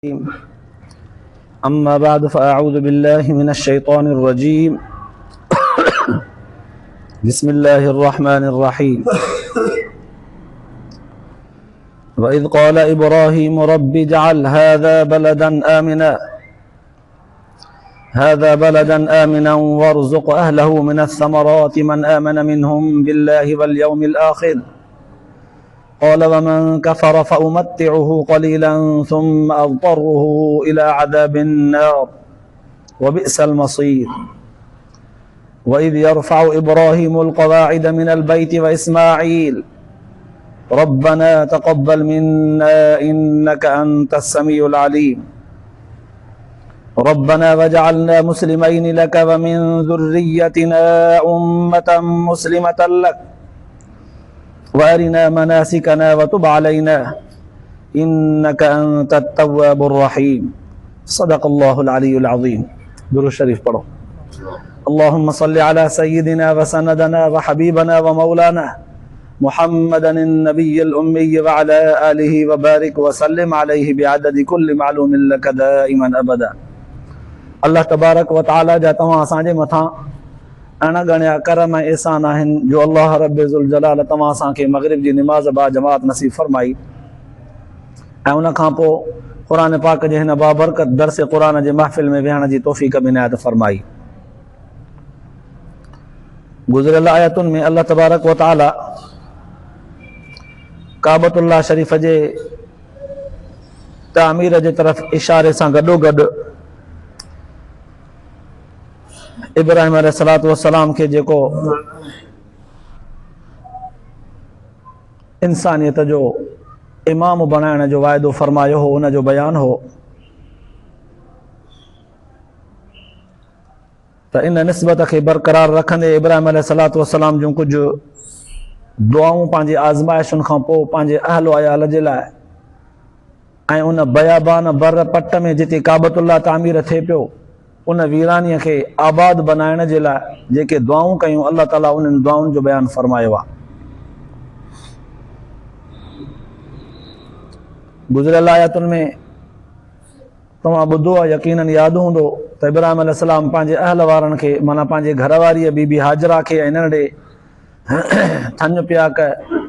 أما بعد فأعوذ بالله من الشيطان الرجيم بسم الله الرحمن الرحيم وإذ قال إبراهيم رب اجعل هذا بلدا آمنا هذا بلدا آمنا وارزق أهله من الثمرات من آمن منهم بالله واليوم الآخر قال ومن كفر فأمتعه قليلا ثم أضطره إلى عذاب النار وبئس المصير وإذ يرفع إبراهيم القواعد من البيت وإسماعيل ربنا تقبل منا إنك أنت السميع العليم ربنا وجعلنا مسلمين لك ومن ذريتنا أمة مسلمة لك وأرنا مناسكنا وتب علينا إنك أنت التواب الرحيم صدق الله العلي العظيم درود شريف پڑھو اللهم صل على سيدنا وسندنا وحبيبنا ومولانا محمدا النبي الأمي وعلى آله وبارك وسلم عليه بعدد كل معلوم لك دائما أبدا الله تبارڪ وتعالي جا توهان اسان جي مٿان اڻ ڳڻيا ڪرم ۽ احسان آهن جو الله رب ذوالجلال توهان اسان کي مغرب جي نماز باجماعت نصيب فرمائي ۽ ان کان پوء قرآن پاڪ جي هن بابرڪت درس قرآن جي محفل ۾ ويهڻ جي توفيق به عنايت فرمائي. گذريل آيتن ۾ الله تبارڪ و تعالي ڪعبة الله شريف جي تعمير جي طرف اشاري سان گڏوگڏ ابراهيم عليه الصلوة والسلام کي جيڪو انسانيت جو امام بڻائڻ جو واعدو فرمايو هو ان جو بيان هو ته ان نسبت کي برقرار رکندي ابراهيم عليه الصلوة والسلام جون ڪجهه دعائون پنهنجي آزمائشن کان پوء پنهنجي اهل و عيال جي لاء ۽ ان بيابان بر پٽ ۾ جتي ڪعبة الله تعمير ٿئي پيو، ان ويرانيء کي آباد بنائڻ جي لاء جيڪي دعائون ڪيون، الله تعاليٰ انهن دعائن جو بيان فرمايو آهي. گذريل آيتن ۾ توهان ٻڌو آهي، يقيناً ياد هوندو ته ابراهيم عليه السلام پنهنجي اهل وارن کي معنيٰ پنهنجي گهر واريء بي بي هاجره کي ۽ ننڍڙي ٿڃ پياڪ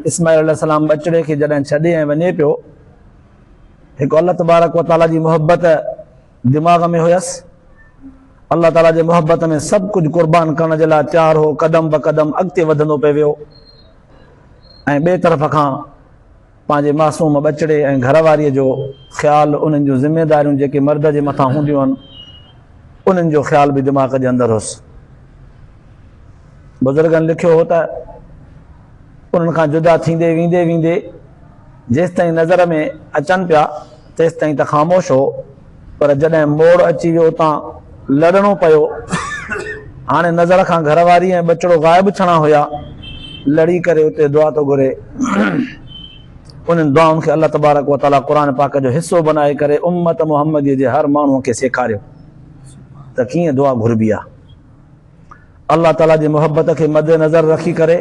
اسماعيل عليه السلام ٻچڙي کي جڏهن ڇڏي ۽ وڃي پيو، هڪ الله تبارڪ و تعاليٰ جي محبت دماغ ۾ هيس، الله تعاليٰ جي محبت ۾ سڀ ڪجهه قربان ڪرڻ جي لاء تيار هو، قدم به قدم اڳتي وڌندو پئي ويو ۽ ٻئي طرف کان پنهنجي معصوم ٻچڙي ۽ گهر واريء جو خيال، انهن جون ذميداريون جيڪي مرد جي مٿان هونديون آهن، انهن جو خيال به دماغ جي اندر هوس. بزرگن لکيو هو ته انهن کان جدا ٿيندي ويندي ويندي جيستائين نظر ۾ اچن پيا تيستائين ته خاموش هو پر جڏهن موڙ اچي ويو اتان لڙڻو پيو. هاڻي نظر کان گهر واري ۽ ٻچڙو غائب ٿيڻا هيا. لڙي ڪري اتي دعا ٿو گهري. انهن دعائن کي الله تبارڪ و تعاليٰ قرآن پاڪ جو حصو بنائي ڪري امت محمديء جي هر ماڻهوء کي سيکاريو ته ڪيئن دعا گهربي آهي. الله تعاليٰ جي محبت کي مد نظر رکي ڪري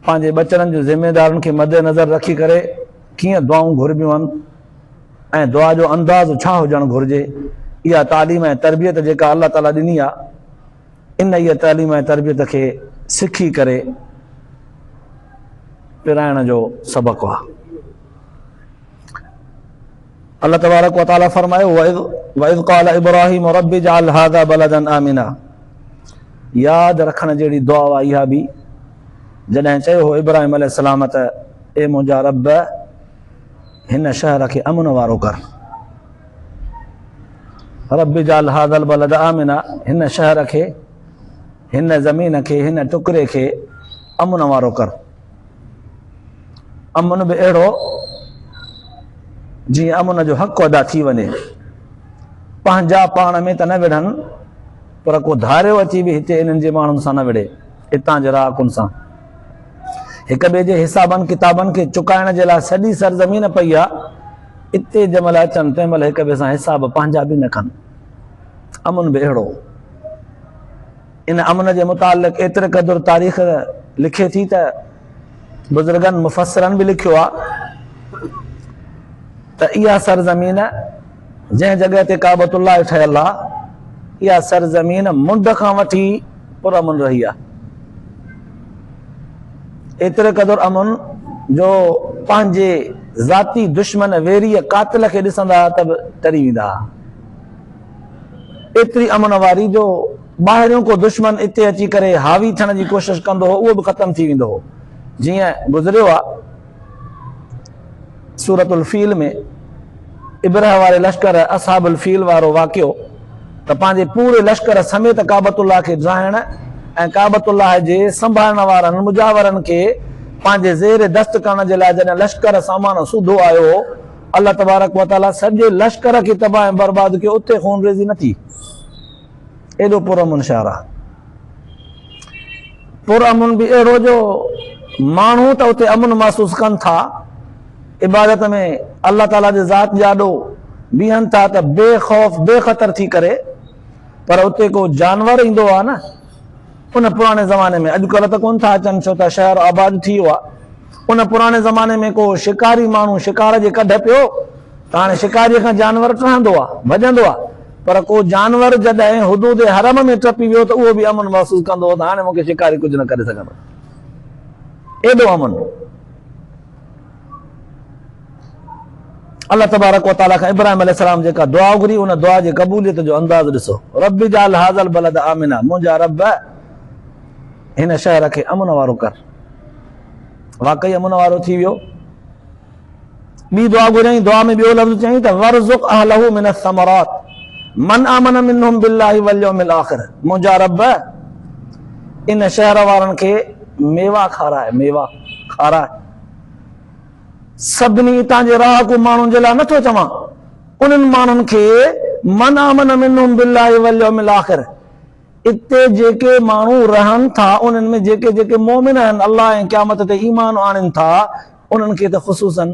پنهنجي ٻچڙن جون ذميدارين کي مد نظر رکي ڪري ڪيئن دعائون گهربيون آهن ۽ دعا جو انداز ڇا هجڻ گهرجي اها تعليم ۽ تربيت جيڪا الله تعاليٰ ڏني آهي انهيء تعليم ۽ تربيت کي سکي ڪري پرائڻ جو سبق آهي. الله تبارڪ وتعاليٰ فرمايو واذ قال ابراهيم رب اجعل هذا بلدا آمنا ياد رکڻ جهڙي دعا آهي اها به جڏهن چيو هو ابراهيم عليه السلام ته اي منهنجا رب هن شهر کي امن وارو ڪر رب اجعل هذا البلد آمنا هن شهر کي هن زمين کي هن ٽڪري کي امن وارو ڪر امن به اهڙو جيئن امن جو حق ادا ٿي وڃي. پنهنجا پاڻ ۾ ته نه وڙهن پر ڪو ڌاريو اچي به هتي انهن جي ماڻهن سان نه وڙهي، هتان جي رهاڪن سان. هڪ ٻئي جي حسابن ڪتابن کي چڪائڻ جي لاء سڄي سرزمين پئي آ، اتي جنهن مهل اچن تنهن مهل هڪ ٻئي سان حساب پنهنجا به نه ڪن. امن به اهڙو. ان امن جي متعلق ايتري قدر تاريخ لکي ٿي ته بزرگن مفسرن به لکيو آهي ته اها سرزمين جنهن جڳهه تي ڪعبة الله ٺهيل آ، اها سرزمين منڍ کان وٺي پرامن رهي آ. ايتري قدر امن جو پنهنجي ذاتي دشمن ويريء قاتل کي ڏسندا ها ته به ٽري ويندا ها. ايتري امن واري جو ٻاهريون ڪو دشمن اتي اچي ڪري حاوي ٿيڻ جي ڪوشش ڪندو هو اهو به ختم ٿي ويندو هو. جيئن گذريو آ. سورة الفيل ۾ ابرهه واري لشڪر اصحاب الفيل وارو واقعو ته پنهنجي پوري لشڪر سميت ڪعبة الله کي ڊاهڻ ۽ ڪعبة الله جي سنڀالڻ وارن مجاورن کي پنهنجي زير دست ڪرڻ جي لاء جڏهن لشڪر سامان سوڌو آيو هو الله تبارڪ وتعاليٰ سڄي لشڪر کي تباهه ۽ برباد ڪيو اتي خونريزي نه ٿي. ايڏو پرامن شهر آ. پرامن به اهڙو جو ماڻهو ته اتي امن محسوس ڪن ٿا، عبادت ۾ الله تعاليٰ جي ذات جي آڏو بيهن ٿا ته بي خوف بي خطر ٿي ڪري، پر اتي ڪو جانور ايندو آ نه، ان پراڻي زماني ۾، اڄڪلهه ته ڪونه ٿا اچن ڇو ته شهر آباد ٿي ويو آ، ان پراڻي زماني ۾ ڪو شڪاري ماڻهو شڪار جي ڪڍ پيو ته هاڻي شڪاريء کان جانور ٽهندو آ، ڀڄندو آ، پر ڪو جانور جڏهن حدود حرم ۾ ٽپي ويو ته اهو به امن محسوس ڪندو هو ته هاڻي مون کي شڪاري ڪجهه نه ڪري سگهندو. ايڏو امن. الله تبارڪ و تعاليٰ کان ابراهيم عليه السلام جيڪا دعا گهري ان دعا جي قبوليت جو انداز ڏسو. رب اجعل هذا البلد آمنا، منهنجا رب هن شهر کي امن وارو ڪر. واقعي امن وارو ٿي ويو. ٻي دعا گهريائين، دعا ۾ ٻيو لفظ چيائين ته ورزق اهله من الثمرات من آمن منهم بالله واليوم الاخر، منهنجا رب ان شهر وارن کي ميوا کاراء، ميوا کاراء. سڀني اتان جي رهاڪو ماڻهن جي لاء نٿو چوان، انهن ماڻهن کي من آمن منهم بالله واليوم الاخر، اتي جيڪي ماڻهو رهن ٿا انهن ۾ جيڪي جيڪي مؤمن آهن الله ۽ قيامت تي ايمان آڻين ٿا انهن کي ته خصوصاً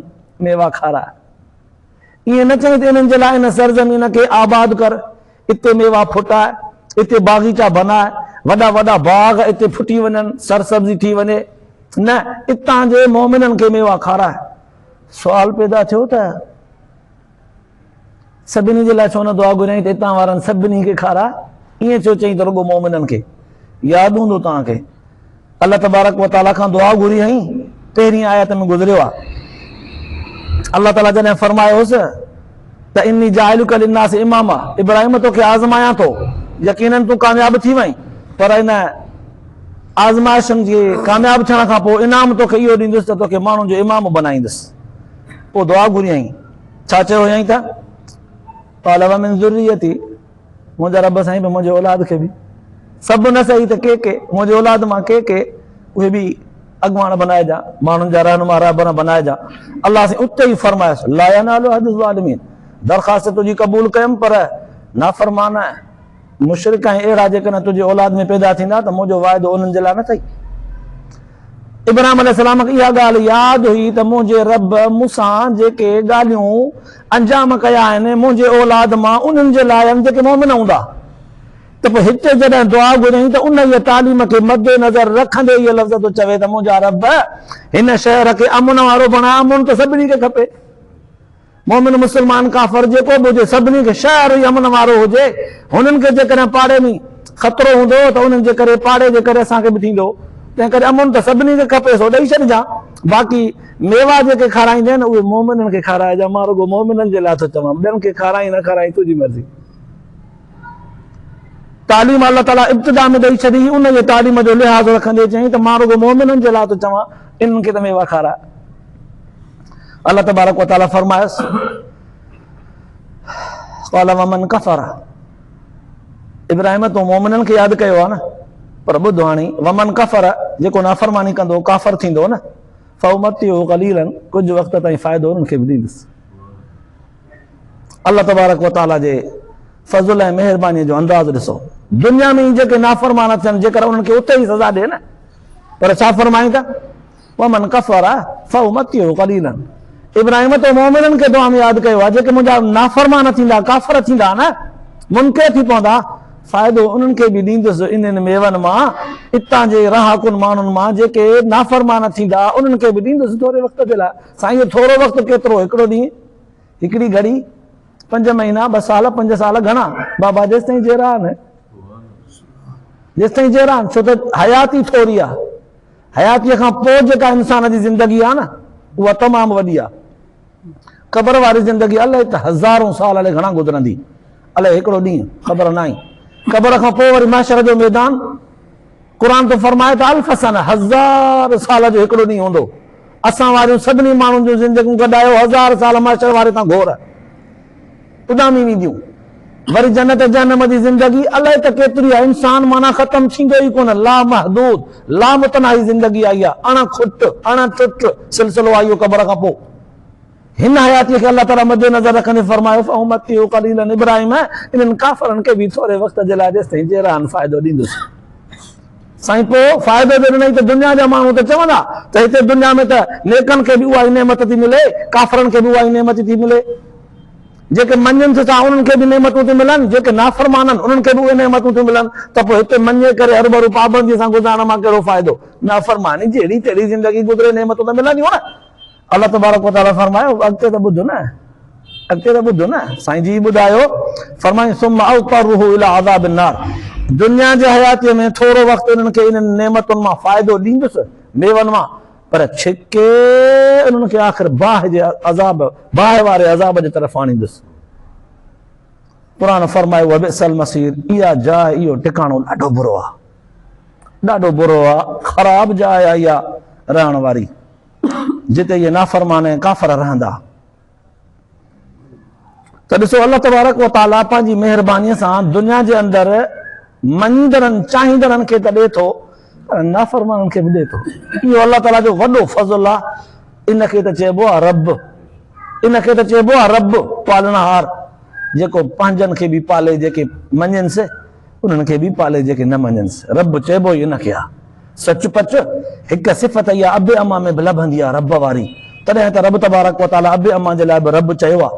ميوا کاراء. ائين نه چئين ته انهن جي لاء ان سرزمين کي آباد ڪر، اتي ميوا ڦٽاء، اتي باغيچا بناء، وڏا وڏا باغ اتي ڦٽي وڃن، سرسبزي ٿي وڃي. نه، اتان جي مؤمنن کي ميوا کاراء. سوال پيدا ٿيو ته سڀني جي لاء ڇو نه دعا گهريائين ته اتان وارن سڀني کي کاراء، ائين ڇو چئين ته رڳو مؤمنن کي؟ ياد هوندو توهان کي الله تبارڪ و تعاليٰ کان دعا گهري هئائين، پهرين آيت ۾ گذريو آهي. الله تعاليٰ جڏهن فرمايو هوس ته اني جاعلک للناس اماما، ابراهيم توکي آزمايان ٿو، يقيناً تون ڪامياب ٿي وئين، پر ان آزمائشن جي ڪامياب ٿيڻ کان پوء انعام توکي اهو ڏيندس ته توکي ماڻهن جو امام بنائيندس. پوء دعا گهريائين، ڇا چيو هيائين ته قال ومن ذريتي، منهنجا رب سائين به منهنجي اولاد کي به، سڀ نه سهي ته ڪي ڪي، منهنجي اولاد مان ڪي ڪي، اهي به اڳواڻ بنائجان، ماڻهن جا رهنما رهبر بنائجان. الله سائين اتي ئي فرمايس لا ينال عهد الظالمين، درخواست تنهنجي قبول ڪيم پر نافرمان مشرڪ ۽ اهڙا جيڪڏهن تنهنجي اولاد ۾ پيدا ٿيندا ته منهنجو واعدو انهن جي لاء نه ٿئي. ابراهيم عليه السلام کي اها ڳالهه ياد هئي ته منهنجي رب مون سان جيڪي ڳالهيون انجام ڪيا آهن منهنجي اولاد مان انهن جي لاء آهن جيڪي مؤمن هوندا ته پوء هتي جڏهن دعا گهريائين ته انهيء تعليم کي مد نظر رکندي اهي لفظ ٿو چوي ته منهنجا رب هن شهر کي امن وارو بڻاء، امن ته سڀني کي کپي. مؤمن مسلمان ڪافر جيڪو به هجي سڀني کي شهر ئي امن وارو هجي هنن کي جيڪڏهن پاڙي ۾ خطرو هوندو ته انهن جي ڪري پاڙي جي ڪري اسان کي به ٿيندو تنهن ڪري امن ته سڀني کي کپي سو ڏئي ڇڏجان باقي ميوا جيڪي کارائيندين اهي مؤمنن کي کارائجان مان رڳو مؤمنن جي لاء ٿو چوان ٻين کي کارائين نه کارائين تنهنجي مرضي. تعليم الله تعاليٰ ابتدا ۾ ڏئي ڇڏي هئي انهيء تعليم جو لحاظ رکندي چيائين ته مان رڳو مؤمنن جي لاء ٿو چوان انهن کي ته ميوا کاراء. الله تبارڪ وتعاليٰ فرمايس قال ومن ڪفر، ابراهيم تون مؤمنن کي ياد ڪيو آهي نه پر ٻڌ هاڻي ومن ڪفر جيڪو نافرماني ڪندو ڪافر ٿيندو نه فامتعه قليلا ڪجهه وقت تائين فائدو انهن کي به ڏيندس. الله تبارڪ و تعاليٰ جي فضل ۽ مهربانيء جو انداز ڏسو. دنيا ۾ ئي جيڪي نافرمان ٿين جيڪر انهن کي اتي ئي سزا ڏئي نه پر ڇا فرمائين ته ومن ڪفر فامتعه قليلا ابراهيم تو مؤمنن کي دعا ۾ ياد ڪيو آهي جيڪي منهنجا نافرمان ٿيندا ڪافر ٿيندا نه منڪر ٿي پوندا فائدو انهن کي به ڏيندس انهن ميون مان اتان جي رهاڪن ماڻهن مان جيڪي نافرمان ٿيندا انهن کي به ڏيندس ٿوري وقت جي لاء سائين اهو ٿورو وقت ڪيترو هڪڙو ڏينهن هڪڙي گهڙي، پنج مهينا، ٻه سال، پنج سال گهڻا؟ بابا جيستائين جيئرا آهن، جيستائين جيئرا آهن، ڇو ته حياتي ٿوري آهي. حياتيء کان پوء جيڪا انسان جي زندگي آهي نه، اها تمام وڏي آهي. قبر واري زندگي الائي ته هزارون سال الائي گهڻا گذرندي، الائي هڪڙو ڏينهن، خبر ناهي. قبر کان پوء وري محشر جو ميدان، قرآن ٿو فرمائي ته الف سنه، هزار سال جو هڪڙو ڏينهن هوندو. اسان واريون سڀني ماڻهن جون زندگيون گڏايو هزار سال محشر واري تان گهور اڏامي وينديون. وري جنت جهنم جي زندگي الائي ته ڪيتري آهي، انسان معنيٰ ختم ٿيندو ئي ڪونه، لامحدود، لامتناهي زندگي آئي آهي، اڻ کٽ، اڻ ٽٽ سلسلو آهي اهو قبر کان پوء. هن حياتيء کي الله تعاليٰ مد نظر رکندي فرمايو، فامتعه قليلا ابراهيم انهن ڪافرن کي به ٿوري وقت جي لاء جيستائين جيئرا آهن فائدو ڏيندس. سائين پوء فائدو جو ڏنائين ته دنيا جا ماڻهو ته چوندا ته هتي دنيا ۾ ته نيڪن کي به اها ئي نعمت ٿي ملي، ڪافرن کي به اها ئي نعمت ٿي ملي. جيڪي مڃين ٿا انهن کي به نعمتون ٿيون ملن، جيڪي نافرمان آهن انهن کي به اهي نعمتون ٿيون ملن ته پوء هتي مڃي ڪري هروڀرو پابنديء سان گذارڻ مان ڪهڙو فائدو؟ نافرماني جهڙي تهڙي زندگي گذري نعمتون ته ملنديون نه. الله تبارڪ و تعالي فرمايو، اڳتي ته ٻڌ نه، اڳتي ته ٻڌ نه، سائين جي ٻڌايو، فرمائين ثم اضطره الي عذاب النار، دنيا جي حياتيء ۾ ٿورو وقت انهن کي انهن نعمتن مان فائدو ڏيندس، ميون مان، پر ڇڪي انهن کي آخر باهه جي عذاب، باهه واري عذاب جي طرف آڻيندس. قرآن فرمايو وبئس المصير، اها جاء، اهو ٽڪاڻو ڏاڍو برو آهي، ڏاڍو برو آهي، خراب جاء آهي اها رهڻ واري. جتي اهي نافرمان ۽ ڪافر رهندا. ته ڏسو الله تبارڪ و تعاليٰ پنهنجي مهربانيء سان دنيا جي اندر مڃيندڙن چاهيندڙن کي ته ڏئي ٿو پر نافرمانن کي به ڏئي ٿو. اهو الله تعاليٰ جو وڏو فضل آهي. ان کي ته چئبو آهي رب، ان کي ته چئبو آهي رب پالڻهار، جيڪو پنهنجن کي به پالي جيڪي مڃينس، انهن کي به پالي جيڪي نه مڃينس. رب چئبو ئي ان کي آهي. سچ پچ هڪ صفت اها ابي امان ۾ به لڀندي آهي رب واري. تڏهن ته رب تبارڪ و تعاليٰ ابي امان جي لاء به رب چيو آهي.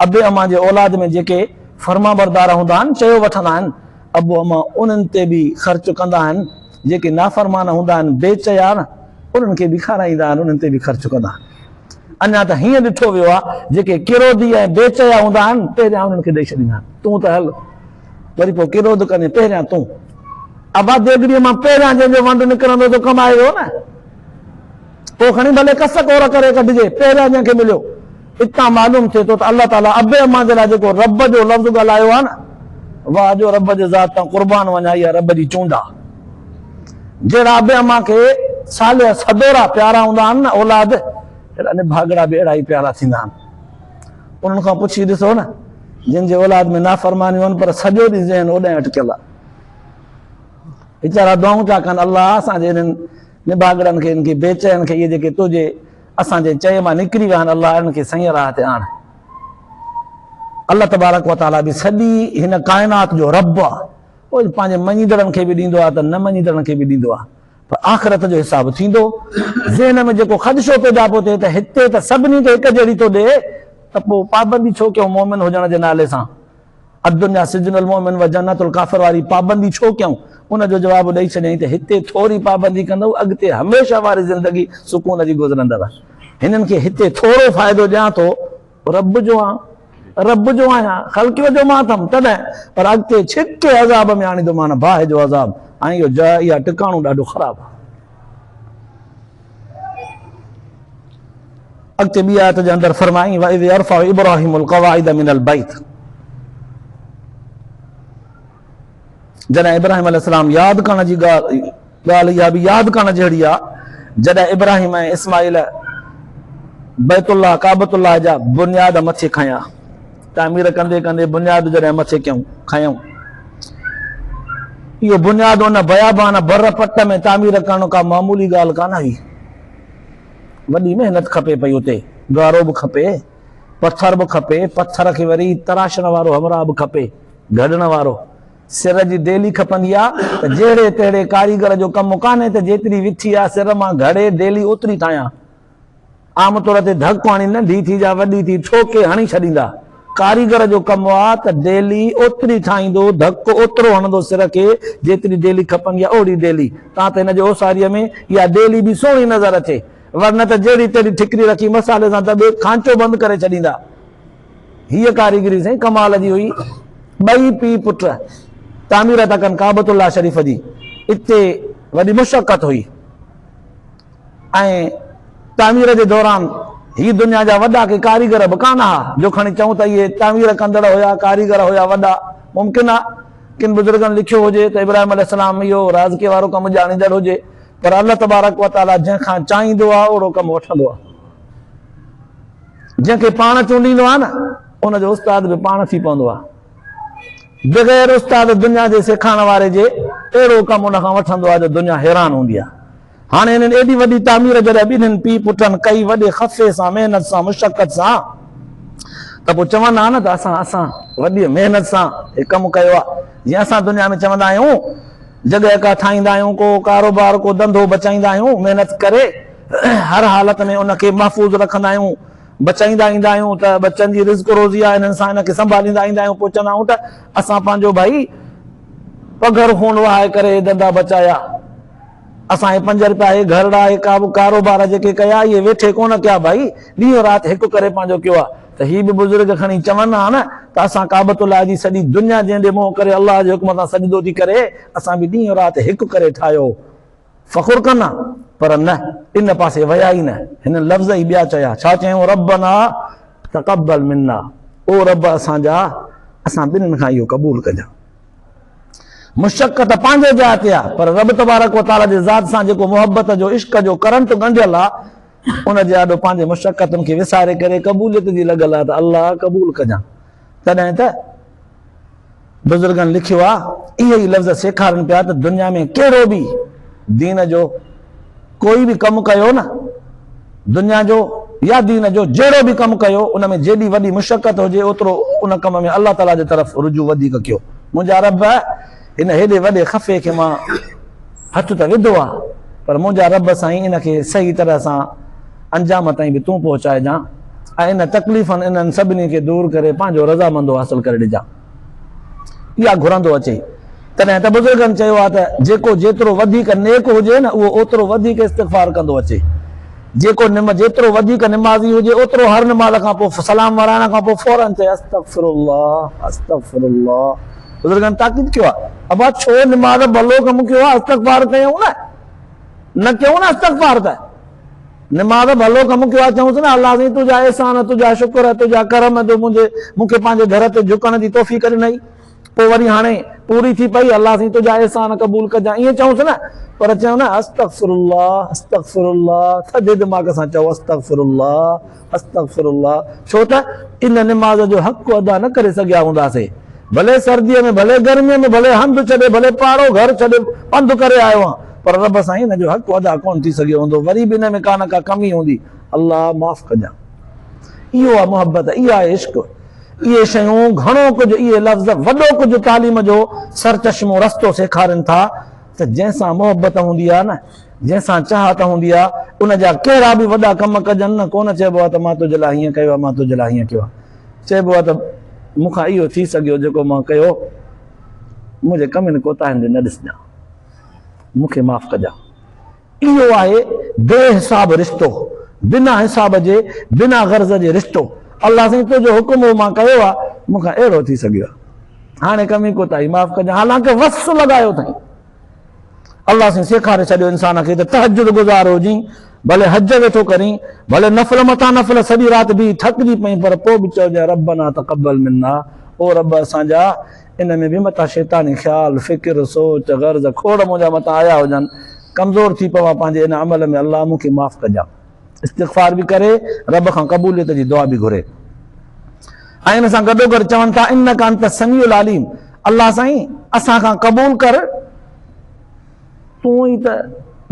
ابي امان جي اولاد ۾ جيڪي فرمانبردار هوندا آهن چيو وٺندا آهن. ابو امان انهن تي به خرچ ڪندا آهن. جيڪي نافرمان هوندا آهن بي چيا نه انهن کي به کارائيندا آهن انهن تي به خرچ ڪندا آهن. اڃا ته هيئن ڏٺو ويو آهي جيڪي ڪروڌي ۽ بي چيا هوندا آهن پهريان انهن کي ڏئي ڇڏيندا آهن تون ته هل وري پوء ڪروڌ ڪندين پهريان تون. ابا ديڳڙيء مان پهريان جنهن جو ونڊ نڪرندو سو ڪمائي ويو نه. پوء کڻي ڀلي ڪس ڪور ڪري ڪڍجي، پهريان جنهن کي مليو. اتان معلوم ٿئي ٿو ته الله تعاليٰ ابي امان جي لاء جيڪو رب جو لفظ ڳالهايو آهي نه، واهه جو رب جي ذات تان قربان وڃان اها رب جي چونڊ آهي. جهڙا ابي امان کي صالح سدورا پيارا هوندا آهن نه اولاد، اهڙا نڀاڳڙا به اهڙا ئي پيارا ٿيندا آهن. انهن کان پڇي ڏسو نه جن جي اولاد ۾ نافرمانيون آهن پر سڄو ڏينهن ذهن اوڏانهن اٽڪيل آهي. ويچارا دعائون پيا ڪن الله اسان جي انهن نڀاڳڙن کي، انهن کي بيچين کي، اهي جيڪي تنهنجي اسان جي چئي مان نڪري ويا آهن الله انهن کي سئين راهه تي آڻ. الله تبارڪ وتعاليٰ به سڄي هن ڪائنات جو رب آهي، اهو پنهنجي مڃيندڙن کي به ڏيندو آهي ته نه مڃيندڙن کي به ڏيندو آهي. پر آخرت جو حساب ٿيندو. ذهن ۾ جيڪو خدشو پيدا پيو ٿئي ته هتي ته سڀني کي هڪ جهڙي ٿو ڏئي ته پوء پابندي ڇو ڪيون مؤمن هجڻ جي نالي سان؟ الدنيا سجن المؤمن و جنت الڪافر واري پابندي ڇو ڪيون؟ ان جو جواب ڏئي ڇڏيائين ته هتي ٿوري پابندي ڪندؤ اڳتي هميشه واري زندگي سڪون جي گذرندؤ. هنن کي هتي ٿورو فائدو ڏيان ٿو. رب جو آن، رب جو آهيان، خلقيو جو مان اٿم، تڏهن، پر اڳتي ڇڪي عذاب ۾ آڻيندومان، باهه جو عذاب، ۽ اهو جاء، اها ٽڪاڻو ڏاڍو خراب آهي. اڳتي ٻي آيت جي اندر فرمائين، واذ يرفع ابراهيم القواعد من البيت، جڏهن ابراهيم عليه السلام ياد ڪرڻ جي ڳالهه ڳالهه اها به ياد ڪرڻ جهڙي آهي، جڏهن ابراهيم ۽ اسماعيل بيت الله ڪعبة الله جا بنياد مٿي کنيا، تعمير ڪندي ڪندي بنياد جڏهن مٿي ڪيائون کنيائون، اهو بنياد ان بيابان بر پٽ ۾ تعمير ڪرڻ ڪا معمولي ڳالهه ڪانه هئي، وڏي محنت کپي پئي اتي، گارو به کپي، پٿر به کپي، پٿر کي وري تراشڻ وارو همراهه به کپي، گهڙڻ وارو. سر جي ڊيلي کپندي آ ته جهڙي تهڙي ڪاريگر جو ڪم ڪانهي ته جيتري وٿي آ سر مان گهڙي ڊيلي اوتري ٺاهيان. عام طور تي ڌڪ هڻي ننڍي ٿي جا وڏي ٿي ٺوڪي هڻي ڇڏيندا. ڪاريگر جو ڪم آ ته ڊيلي اوتري ٺاهيندو ڌڪ اوترو هڻندو سر کي جيتري ڊيلي کپندي آ اوهڙي ڊيلي تان ته هن جي اوساريء ۾ اها ڊيلي به سهڻي نظر اچي. ورنه ته جهڙي تهڙي ٺڪري رکي مصالحي سان دٻي کانچو بند ڪري ڇڏيندا. هيء ڪاريگري سائين ڪمال جي هئي. ٻئي پيء پٽ تعمير ٿا ڪن ڪعبة الله شريف جي. اتي وڏي مشقت هئي ۽ تعمير جي دوران هي دنيا جا وڏا ڪي ڪاريگر به ڪانه ها جو کڻي چئون ته اهي تعمير ڪندڙ هيا، ڪاريگر هيا وڏا. ممڪن آ ڪن بزرگن لکيو هجي ته ابراهيم عليه السلام اهو رازقي وارو ڪم ڄاڻيندڙ هجي پر الله تبارڪ وتعاليٰ جنهن کان چاهيندو آ اوڙو ڪم وٺندو آ. جنهن کي پاڻ چونڊيندو آهي نه ان جو استاد به پاڻ ٿي پوندو آهي. بغير استاد دنيا جي سيکارڻ واري جي اهڙو ڪم ان کان وٺندو آهي جو دنيا حيران هوندي آهي. هاڻي هنن ايڏي وڏي تعمير جڏهن ٻنهين پيء پٽن ڪئي وڏي خفي سان محنت سان مشقت سان ته پوء چوندا ها نه ته اسان اسان وڏي محنت سان هي ڪم ڪيو آهي. جيئن اسان دنيا ۾ چوندا آهيون جڳهه ڪا ٺاهيندا آهيون ڪو ڪاروبار ڪو ڌنڌو بچائيندا آهيون محنت ڪري هر حالت ۾ ان کي محفوظ رکندا آهيون، بچائيندا ايندا آهيون ته ٻچن جي رزق روزي آهي انهن سان ان کي سنڀاليندا ايندا آهيون پوء چوندا آهيون ته اسان پنهنجو ڀائي پگهر خون وهائي ڪري هي ڌنڌا بچايا اسان هي پنج رپيا هي گهرڙا هي ڪاروبار جيڪي ڪيا اهي ويٺي ڪونه ڪيا ڀائي ڏينهن رات هڪ ڪري پنهنجو ڪيو آهي ته هي به بزرگ کڻي چون ها نه ته اسان ڪعبة الله جي سڄي دنيا جنهن ڏي منهن ڪري الله جي حڪم سان سجدو ٿي ڪري اسان به ڏينهن رات هڪ ڪري ٺاهيو فخر ڪن ها، پر نه، ان پاسي ويا ئي نه. هنن لفظ ئي ٻيا چيا. ڇا چيائون؟ ربنا تقبل منا، او رب اسان جا، اسان ٻنهين کان اهو قبول ڪجان. مشقت پنهنجي جاء تي آهي، پر رب تبارڪ و تعاليٰ جي ذات سان جيڪو محبت جو، عشق جو ڪرنٽ ڳنڍيل آهي، ان جي آڏو پنهنجي مشقتن کي وساري ڪري قبوليت جي لڳل آهي ته الله قبول ڪجان. تڏهن ته بزرگن لکيو آ، اهي ئي لفظ سيکارن پيا ته دنيا ۾ ڪهڙو به دين جو ڪوئي به ڪم ڪيو نه، دنيا جو يا دين جو جهڙو به ڪم ڪيو، ان ۾ جيڏي وڏي مشقت هجي اوترو ان ڪم ۾ الله تعاليٰ جي طرف رجوع وڌيڪ ڪيو. منهنجا رب! هن هيڏي وڏي خفي کي مان هٿ ته وڌو آ، پر منهنجا رب سائين ان کي صحيح طرح سان انجام تائين به تون پهچائجان ۽ ان تڪليفن انهن سڀني کي دور ڪري پنهنجو رضامندو حاصل ڪري ڏجان. اها گهرندو اچي. تڏهن ته بزرگن چيو آهي ته جيڪو جيترو وڌيڪ نيڪ هجي نه اهو اوترو وڌيڪ استغفار ڪندو اچي. جيڪو جيترو وڌيڪ نمازي هجي اوترو هر نماز کان پوء سلام ورائڻ کان پوء فوراً چئي استغفر الله استغفر الله. بزرگن تاڪيد ڪيو آهي ابا ڇو نماز ڀلو ڪم ڪيو آهي استغفار ڪيون نه نه ڪيون نه استغفار ته نماز ڀلو ڪم ڪيو آهي چئونس نه الله سائين تنهنجا احسان تنهنجا شڪر تنهنجا ڪرم جو منهنجي مون کي پنهنجي گهر تي جهڪڻ جي توفيق ڏنئي پوء وري هاڻي پوري ٿي پئي الله سائين تنهنجا احسان قبول ڪجان ائين چئونس نه پر چئون نه استغفر الله استغفر الله ٿڌي دماغ سان چئو استغفر الله استغفر الله ڇو ته ان نماز جو حق ادا نه ڪري سگهيا هونداسي ڀلي سرديء ۾ ڀلي گرميء ۾ ڀلي هنڌ ڇڏي ڀلي پاڙو گهر ڇڏي پنڌ ڪري آيو آهيان پر رب سائين ان جو حق ادا ڪونه ٿي سگهيو هوندو وري به ان ۾ ڪا نه ڪا ڪمي هوندي الله معاف ڪجان اهو آهي محبت اهو آهي عشق اهي شيون گهڻو ڪجهه اهي لفظ وڏو ڪجهه تعليم جو سرچشمو رستو سيکارين ٿا ته جنهن سان محبت هوندي آهي نه جنهن سان چاهت هوندي آهي ان جا ڪهڙا به وڏا ڪم ڪجن نه ڪونه چئبو آهي ته مان تنهنجي لاء هيئن ڪيو آهي مان تنهنجي لاء هيئن ڪيو آهي چئبو آهي ته مون کان اهو ٿي سگهيو جيڪو مان ڪيو منهنجي ڪمين ڪوتاهين ڏي نه ڏسجان مون کي معاف ڪجان اهو آهي بي حساب رشتو بنا حساب جي بنا غرض جي رشتو الله سائين تنهنجو حڪم هو مان ڪيو آهي مون کان اهڙو ٿي سگهيو آهي هاڻي ڪمي ڪوتاهي معاف ڪجان حالانڪه وس لڳايو اٿائين الله سائين سيکاري ڇڏيو انسان کي ته تهجد گذار هجين ڀلي حج ويٺو ڪرين ڀلي نفل مٿان نفل سڄي رات بيهي ٿڪجي پئين پر پوء به چئجانء ربنا تقبل منا او رب اسان جا ان ۾ به متان شيطاني خيال فڪر سوچ غرض کوڙ منهنجا متان آيا هجن ڪمزور ٿي پوان پنهنجي ان عمل ۾ الله مون کي معاف ڪجان استغفار به ڪري رب کان قبوليت جي دعا به گهري ۽ ان سان گڏوگڏ چون ٿا انک انت السميع العليم الله سائين اسان کان قبول ڪر تون ئي ته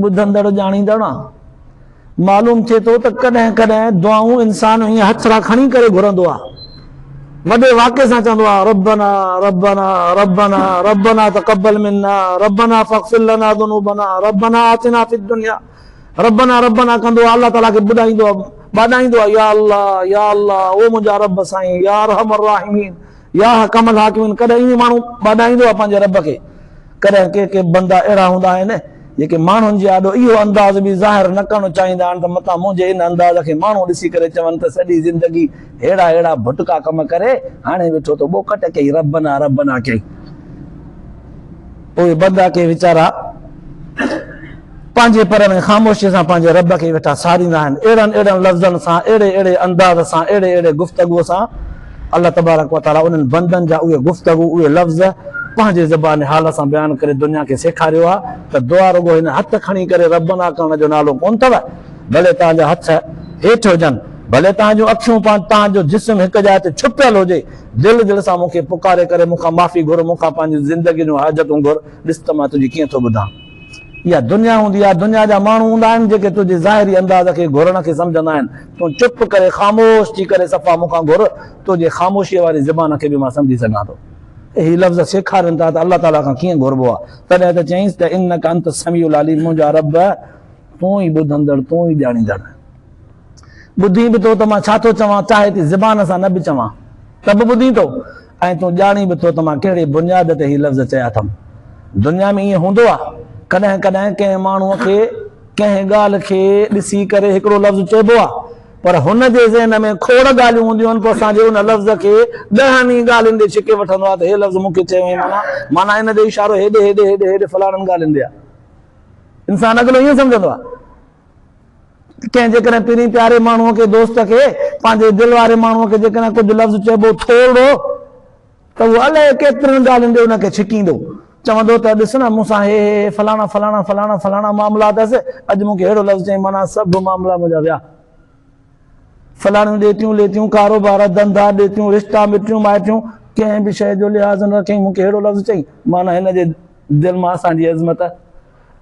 ٻڌندڙ ڄاڻيندڙ آن. معلوم ٿئي ٿو ته ڪڏهن ڪڏهن دعائون انسان ائين هٿڙا کڻي ڪري گهرندو آهي. وڏي واڪي سان چوندو آهي ربنا ربنا ربنا ربنا تقبل منا ربنا فاغفر لنا ذنوبنا ربنا آتنا في الدنيا ربنا ربنا ڪندو آهي الله تعالي کي ٻڌائيندو آهي ٻاڏائيندو آهي يا الله يا الله او منهنجا رب سائين يا ارحم الراحمين يا احڪم الحاڪمين ڪڏهن ائين ماڻهو ٻاڏائيندو آهي پنهنجي رب کي. ڪڏهن ڪي ڪي بندا اهڙا هوندا آهن جيڪي ماڻهن جي آڏو اهو انداز به ظاهر نه ڪرڻ چاهيندا آهن ته متان منهنجي ان انداز کي ماڻهو ڏسي ڪري چون ته سڄي زندگي ههڙا ههڙا ڀٽڪا ڪم ڪري هاڻي ويٺو ٿو ٻوڪٽ ڪئي ربنا ربنا ڪئي. اهي بندا ڪي ويچارا پنهنجي پر ۾ خاموشيء سان پنهنجي رب کي ويٺا ساريندا آهن. اهڙن اهڙن لفظن سان، اهڙي اهڙي انداز سان، اهڙي اهڙي گفتگوء سان الله تبارڪ و تعاليٰ انهن بندن جا اهي گفتگو، اهي لفظ پنهنجي زبان حال سان بيان ڪري دنيا کي سيکاريو آهي ته دعا رڳو هن هٿ کڻي ڪري ربنا ڪرڻ جو نالو ڪونه اٿو، ڀلي توهان جا هٿ هيٺ هجن، ڀلي توهان جون اکيون توهان جو جسم هڪ جاء تي ڇپيل هجي، دل دل سان مون کي پڪاري ڪري مون کان معافي گهر، مون کان پنهنجي زندگيء جون حاجتون گهر، ڏس ته مان تنهنجي ڪيئن ٿو ٻڌان. اها دنيا هوندي آهي، دنيا جا ماڻهو هوندا آهن، جيڪي تنهنجي ظاهري انداز کي گهرڻ کي سمجهندا آهن. تون چپ ڪري خاموش ٿي ڪري صفا مون کان گهر، تنهنجي خاموشيء واري زبان کي به مان سمجهي سگهان ٿو. اهي لفظ سيکارين ٿا ته الله تعاليٰ کان ڪيئن گهربو آهي. تڏهن ته چيائينس ته انڪ انت السميع العليم منهنجا رب! تون ئي ٻڌندڙ، تون ئي ڄاڻيندڙ آهين. ٻڌين به ٿو ته مان ڇا ٿو چوان، چاهي ٿي زبان سان نه به چوان ته به ٻڌين ٿو ۽ تون ڄاڻين به ٿو ته مان ڪهڙي بنياد تي هي لفظ چيا اٿم. دنيا ۾ ائين هوندو آهي، ڪڏهن ڪڏهن ڪنهن ماڻهوء کي ڪنهن ڳالهه کي ڏسي ڪري هڪڙو لفظ چئبو آهي، پر هن جي ذهن ۾ کوڙ ڳالهيون هونديون آهن، پوء اسان جي ان لفظ کي ڏهن ئي ڳالهين ڏي ڇڪي وٺندو آهي ته هي لفظ مون کي چيو هئين معنيٰ معنيٰ ان جو اشارو هيڏي هيڏي هيڏي هيڏي فلاڻن ڳالهين ڏي آهي. انسان اڳلو ائين سمجهندو آهي. ڪنهن جيڪڏهن پرين پياري ماڻهوء کي، دوست کي، پنهنجي دل واري ماڻهوء کي جيڪڏهن ڪجهه لفظ چئبو ٿورڙو ته اهو الائي ڪيترين ڳالهين ڏي ان کي ڇڪيندو. چوندو ته ڏس نه مون سان هي هي هي فلاڻا فلاڻا فلاڻا فلاڻا معاملا اٿس، اڄ مون کي ههڙو لفظ چيائين معنيٰ سڀ معاملا منهنجا ويا. فلاڻيون ڏيتيون ليتيون، ڪاروبار، ڌنڌا، ڏيتيون، رشتا، مٽيون مائٽيون، ڪنهن به شيء جو لحاظ نه رکيائين مون کي ههڙو لفظ چيائين معنيٰ هن جي دل مان اسان جي عظمت.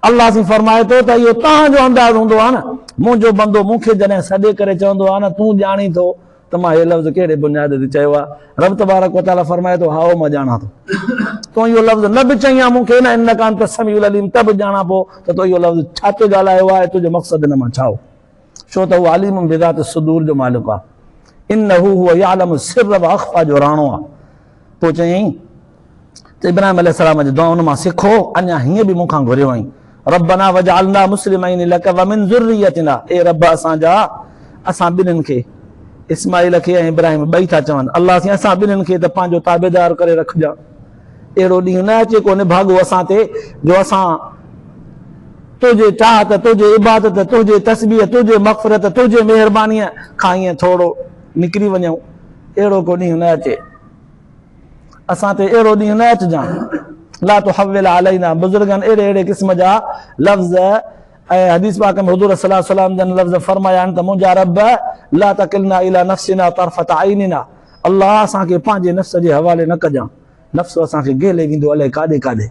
الله سائين فرمائي ٿو ته اهو توهان جو انداز هوندو آهي نه، منهنجو بندو مون کي جڏهن سڏي ڪري چوندو آهي نه تون ڄاڻين ٿو ته مان هي لفظ ڪهڙي بنياد تي چيو آهي، رب تبارڪ وتعاليٰ فرمائي ٿو هائو مان ڄاڻان ٿو، تون اهو لفظ نه به چئين ها مون کي نه انڪ انت السميع العليم ته به ڄاڻان پيو ته تو اهو لفظ ڇا تي ڳالهايو آهي، تنهنجو مقصد ان مان ڇا هو؟ ڇو ته هو عليم بذات الصدور جو مالڪ آهي، انه هو يعلم السر واخفيٰ جو راڻو آهي. پوء چيائين ته ابراهيم عليه السلام جي دعائن مان سکو، اڃا هيئن به مون کان گهريو آهين، ربنا واجعلنا مسلمين لڪ ومن ذريتنا، اي رب اسان جا اسان ٻنهين کي، اسماعيل کي ۽ ابراهيم ٻئي ٿا چون، الله سائين اسان ٻنهين کي ته پنهنجو تابعدار ڪري رکجان، اهڙو ڏينهن نه اچي ڪو نڀاڳو اسان تي جو اسان تنهنجي چاهت، تنهنجي عبادت، تنهنجي تسبيح، تنهنجي مغفرت، تنهنجي مهربانيء کان ائين ٿورو نڪري وڃون، اهڙو ڪو ڏينهن نه اچي. اسان تي اهڙو ڏينهن نه اچجان. لا تحول علينا بزرگن اهڙي اهڙي قسم جا لفظ ۽ حديث پاڪ ۾ حضور صلي الله عليه وسلم جن لفظ فرمايا آهن ته منهنجا رب لا تڪلنا الي نفسنا طرفة عيننا الله اسان کي پنهنجي نفس جي حوالي نه ڪجان نفس اسان کي گهلي ويندو الائي ڪاڏي ڪاڏي.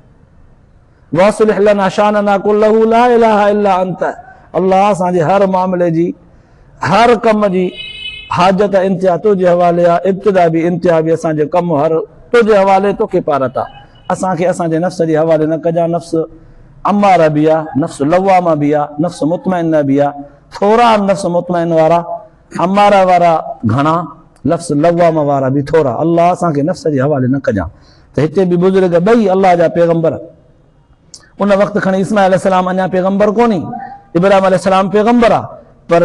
واصلح لنا شاننا ڪله لا اله الا انت الله اسان جي هر معاملي جي هر ڪم جي حاجت انتها تنهنجي حوالي آ ابتدا به انتها به اسان جو ڪم هر تنهنجي حوالي توکي پارت آ اسان کي اسان جي نفس جي حوالي نه ڪجان نفس اماره به آ نفس لوامه به آ نفس مطمئنه به آ ٿورا نفس مطمئن وارا اماره وارا گهڻا نفس لوامه وارا به ٿورا الله اسان کي نفس جي حوالي نه ڪجان ته هتي به بزرگ ٻئي الله جا پيغمبر ان وقت کڻي اسماعيل عليه السلام اڃا پيغمبر ڪونهي ابراهيم عليه السلام پيغمبر آ پر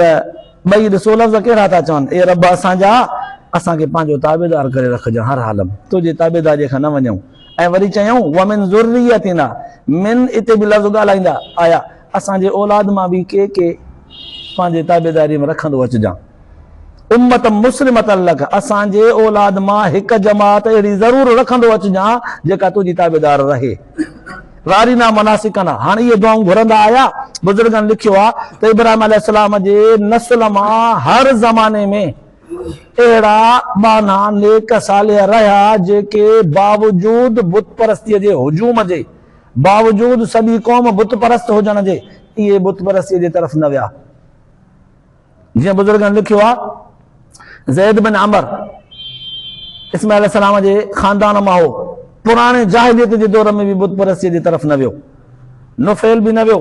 ٻئي ڏسو لفظ ڪهڙا ٿا چون اي رب اسان جا اسان کي پنهنجو تابعدار ڪري رکجان هر حال ۾ تنهنجي تابعداري کان نه وڃون ۽ وري چيائون ومن ذريتنا من اتي به لفظ ڳالهائيندا آيا اسان جي اولاد مان به ڪي ڪي پنهنجي تابعداري ۾ رکندو اچجان امة مسلمة لک، اسان جي اولاد مان هڪ جماعت اهڙي ضرور رکندو اچجان جيڪا تنهنجي تابعدار رهي. وارنا مناسڪنا، هاڻ اهي دعائون گهرندا آيا، بزرگن لکيو آهي ته ابراهيم عليه السلام جي نسل مان هر زماني ۾ اهڙا ٻانها نيڪ صالح رهيا جيڪي باوجود بت پرستيء جي هجوم جي، باوجود سڄي قوم بت پرست هجڻ جي، اهي بت پرستيء جي طرف نه ويا. جيئن بزرگن لکيو آهي، زيد بن عمر اسماعيل عليه السلام جي خاندان مان هو، پراڻي جاهليت جي دور ۾ به بت پرستيء جي طرف نه ويو، نفيل به نه ويو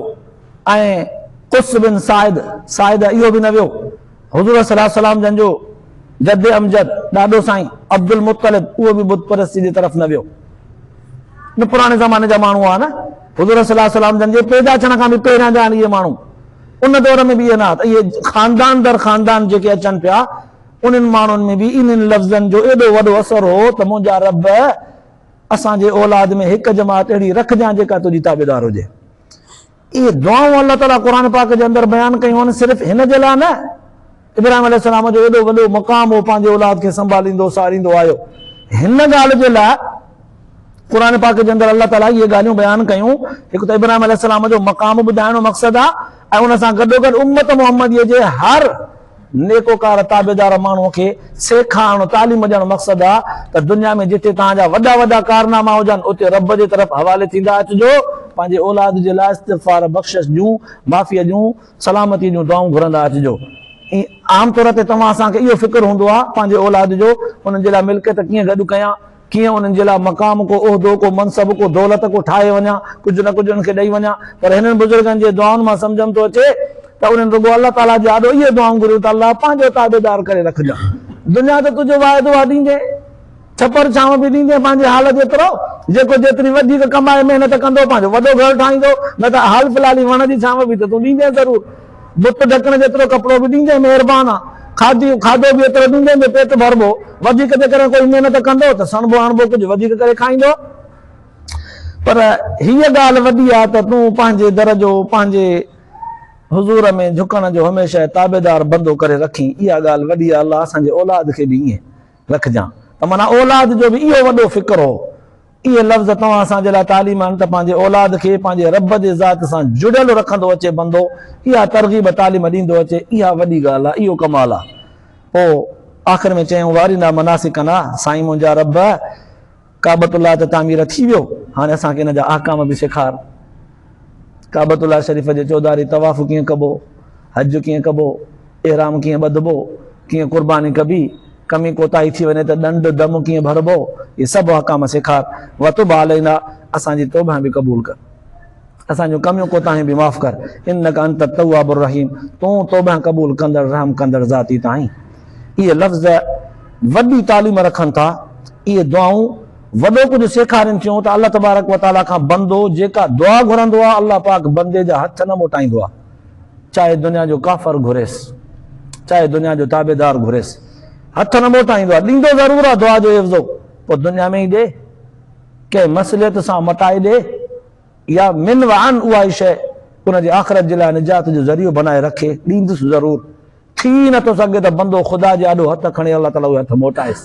۽ قص بن ساعد، ساعده، اهو به نه ويو. حضور صلي الله عليه وسلم جن جو جد امجد، ڏاڏو سائين، عبدالمطلب اهو به بت پرستيء جي طرف نه ويو. نه پراڻي زماني جا ماڻهو هئا نه. حضور صلي الله عليه وسلم جن جي پيدا ٿيڻ کان به پهريان جا آهن اهي ماڻهو. ان دور ۾ به اهي نه ها ته اهي خاندان در خاندان جيڪي اچن پيا انهن ماڻهن ۾ به انهن لفظن جو ايڏو وڏو اثر هو ته منهنجا رب اسان جي اولاد ۾ هڪ جماعت اهڙي رکجان جيڪا تنهنجي تابعدار هجي. اهي دعائون الله تعاليٰ قرآن پاڪ جي اندر بيان ڪيون آهن صرف هن جي لاء نه، ابراهيم عليه السلام جو ايڏو وڏو مقام هو پنهنجي اولاد کي سنڀاليندو ساريندو آيو هن ڳالهه جي لاء قرآن پاڪ جي اندر الله تعاليٰ اهي ڳالهيون بيان ڪيون هڪ ته ابراهيم عليه السلام جو مقام ٻڌائڻ مقصد آهي ۽ ان سان گڏوگڏ امت محمديء جي هر نيڪوڪار تابعدار ماڻهوء کي سيکارڻ، تعليم ڏيڻ مقصد آ ته دنيا ۾ جتي توهان جا وڏا وڏا ڪارناما هجن اتي رب جي طرف حوالي ٿيندا اچجو، پنهنجي اولاد جي لاء استغفار، بخشش جون، معافيء جون، سلامتيء جون دعائون گهرندا اچجو. عام طور تي توهان اسان کي اهو فڪر هوندو آ پنهنجي اولاد جو انهن جي لاء ملڪيت ڪيئن گڏ ڪيان، ڪيئن انهن جي لاء مقام، ڪو عهدو، ڪو منصب، ڪو دولت ڪو ٺاهي وڃان، ڪجهه نه ڪجهه انهن کي ڏئي وڃان. پر هنن بزرگن جي دعائن مان سمجهه م ٿو اچي ته انهن رڳو الله تعاليٰ جي آڏو اهي دعائون گهريون ته الله پنهنجو تابعدار ڪري رکجان. دنيا ته تنهنجو واعدو آ ڏيندين، ڇپر ڇانو به ڏيندين پنهنجي حال جيترو، جيڪو جيتري وڌيڪ ڪمائي محنت ڪندو پنهنجو وڏو گهر ٺاهيندو، نه ته حال في الحال هي وڻ جي ڇانو به ته تون ڏيندين ضرور. بت ڍڪڻ جيترو ڪپڙو به ڏيندين مهربان آ. کاڌي کاڌو به ايترو ڏيندين جو پيٽ ڀربو. وڌيڪ جيڪڏهن ڪوئي محنت ڪندو ته سڻڀو اڻڀو ڪجهه وڌيڪ ڪري کائيندو. پر هيء ڳالهه وڏي آ ته تون پنهنجي در جو پنهنجي حضور ۾ جهڪڻ جو هميشه تابعدار بندو ڪري رکين. اها ڳالهه وڏي آ. الله اسان جي اولاد کي به ائين رکجان. ته معنيٰ اولاد جو به اهو وڏو فڪر هو. اهي لفظ توهان اسان جي لاء تعليم آهن ته پنهنجي اولاد کي پنهنجي رب جي ذات سان جڙيل رکندو اچي بندو اها ترغيب تعليم ڏيندو اچي اها وڏي ڳالهه آهي اهو ڪمال آهي پوء آخر ۾ چيائون وارنا مناسڪنا سائين منهنجا رب ڪعبة الله ته تعمير ٿي ويو هاڻي اسان کي ان جا احڪام به سيکار ڪعبة الله شريف جي چوڌاري طواف ڪيئن ڪبو حج ڪيئن ڪبو احرام ڪيئن ٻڌبو، ڪيئن قرباني ڪبي، ڪمي ڪوتاهي ٿي وڃي ته ڏنڊ، دم، ڪيئن ڀربو، اهي سڀ احڪام سيکار. وتب علينا، اسان جي توبه به قبول ڪر. اسان جون ڪميون ڪوتاهيون به معاف ڪر. انک انت التواب الرحيم، تون توبه قبول ڪندڙ رحم ڪندڙ ذات ئي ته آهين. اهي لفظ وڏي تعليم رکن ٿا. اهي دعائون وڏو ڪجهه سيکارين ٿيون ته الله تبارڪ وتعاليٰ کان بندو جيڪا دعا گهرندو آهي الله پاڪ بندي جا هٿ نه موٽائيندو آهي. چاهي دنيا جو ڪافر گهريس، چاهي دنيا جو تابعدار گهريس، هٿ نه موٽائيندو آهي، ڏيندو ضرور آهي دعا جو عيوضو، پوء دنيا ۾ ئي ڏي، ڪنهن مصلحت سان مٽائي ڏي يا من و عن اها ئي شيء ان جي آخرت جي لاء نجات جو ذريعو بنائي رکي، ڏيندس ضرور. ٿي ئي نٿو سگهي ته بندو خدا جي آڏو هٿ کڻي الله تعاليٰ اهي هٿ موٽائيس،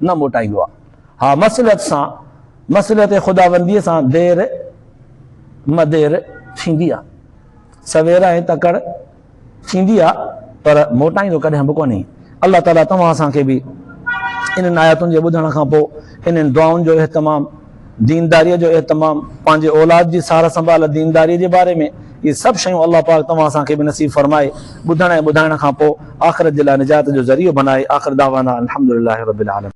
نه موٽائيندو آهي. ها مصلحت سان، مصلحت خداونديء سان دير مدير ٿيندي آهي. سوير ۽ تڪڙ ٿيندي آ پر موٽائيندو ڪڏهن به ڪونهي. الله تعالي توهان اسان کي به انهن آيتن جي ٻڌڻ کان پوء انهن دعائن جو اهتمام، دينداريء جو اهتمام، پنهنجي اولاد جي سار سنڀال دينداريء جي باري ۾ اهي سڀ شيون الله پاڪ توهان اسان کي به نصيب فرمائي ٻڌڻ ۽ ٻڌائڻ کان پوء آخرت جي لاء نجات جو ذريعو بنائي آخر دعوانا الحمدلله رب العالمين.